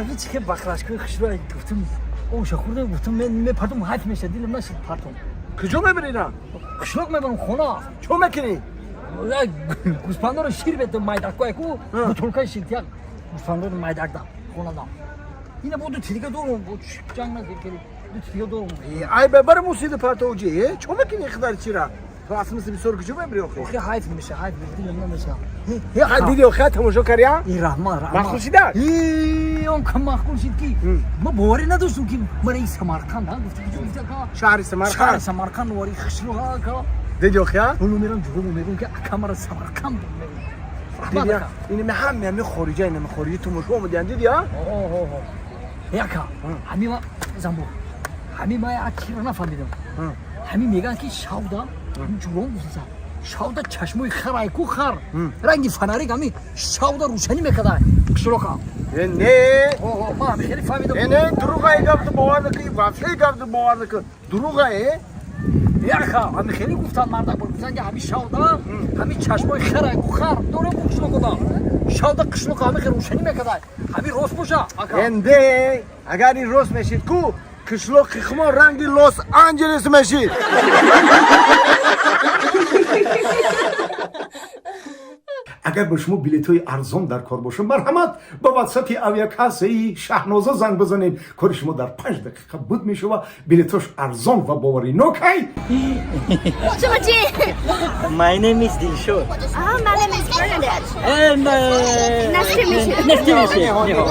Рафи чихе бақлашкои хушро гуфтум, оша хӯрдам, гуфтум мепартум, ҳайф меша, дилам нашид партум. Куҷо мебарӣ? Қишлоқ мебарам, хона. Чо мекунӣ? Гӯспандоро шир бетам, майдаккояку бутулкаи шир тияк гӯспандоро майдакдам, хонадам. Ина бо ду тига дорум, бо ҷанг накарди, ду тига дорум. Ай, бебар мусиди партоҷи, чо мекунӣ хидар чира? Ту асмиси бисёр куҷо мебарӣ охи? Охи, ҳайф меша, ҳайф, дилам намеша. Хай, диди, охи, тамошо каря? И, раҳмат, раҳмат. Махқул шида? И, он кам махқул шид, ки ма боварӣ надоштум, ки мара и Самарқанд, гуфти, гуфти. Шаҳри Шаҳри Самарқанд. Самарқанд вари хушро ака. Диди, охи, а? Ҳоло мерам ҷуҳумо, мегӯм, ки ака, мара Самарқанд мегӯм. Раҳмат, ака. Инами ҳами ҳами хориҷа, инами хориҷи тамошо омадиян, диди, а? Ака, ҳами ма замбур, ҳами ма як чиро нафаҳмидам. Ҳами мегӯянд, ки шавда ҷурон гуфтаса, шавда чашмои хар айку, хар ранги фонарик, ҳами шавда рӯшанӣ мекарда қишлоқа. Не. Ма ҳами хеле фаҳмидам. Не, дурӯға, гап бовар накун, вообще гап бовар накун, дурӯға э. Яха, ҳами хеле гуфтанд, мардак гуфтанд, ки ҳами шавда ҳами чашмои хар айку, хар дорем қишлоқода, шавда қишлоқа ҳами хеле рӯшанӣ мекарда. Ҳами рост боша, ака? Энде, агар ин рост мешид ку, қишлоқи хумо ранги Лос Анҷелес мешид. Агар ба шумо билетҳои арзон дар кор бошад, марҳамат, ба ватсапи авиакассаи Шаҳноза занг бизанед. Кори шумо дар 5 дақиқа буд мешава. Билетҳош арзон ва боваринокай. 这么近。 My name is Dilshod. Ah, my name is Bernadette. And, Nice to meet you. Nice to meet you.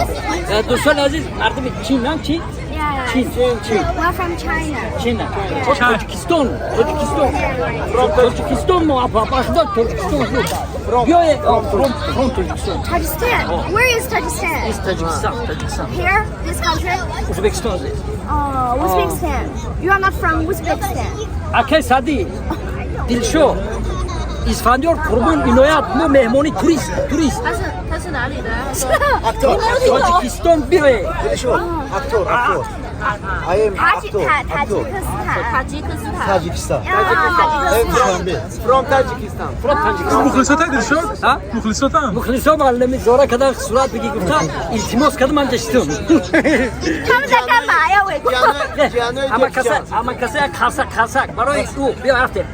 Дӯстони азиз, мардуми Чин, чин? Yeah. Чин, Чин. We're from China. Чин. Тоҷикистон, Тоҷикистон. Тоҷикистон мо апахда Тоҷикистон. Биёе from Тоҷикистон. Tajikistan. Where is Tajikistan? Is Tajikistan, Tajikistan. Here, this country? Узбекистон. Oh, Uzbekistan. You are not from Uzbekistan. Акай Сади, Дилшод, Исфандиёр Қурбон Иноят, мо меҳмони турист, турист. 他是哪里的？ Тоҷикистон биёе. Актёр, актёр. I am 塔吉塔塔吉克斯坦。塔吉克斯坦。 Tajikistan. 塔吉克斯坦。 From Tajikistan. From Tajikistan. мухлисота, Дилшод? Ҳа? Мухлисотам. Мухлисо маълами зора кадан, сурат бигӣ гуфта, илтимос кардам, ман ҷаштум. 他们在干嘛呀？伟哥。 Ама каса, ама каса, як қарсак, қарсак барои ӯ. Биё, рафтем.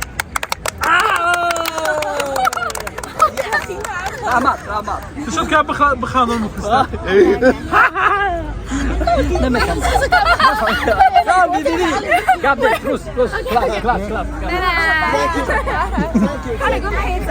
Раҳмат, раҳмат. Дилшод, ка бихандон мухлиса. Намекам. Бибини. Гап нест, рус, рус, класс, класс, класс. 拜拜。他来给我拍照。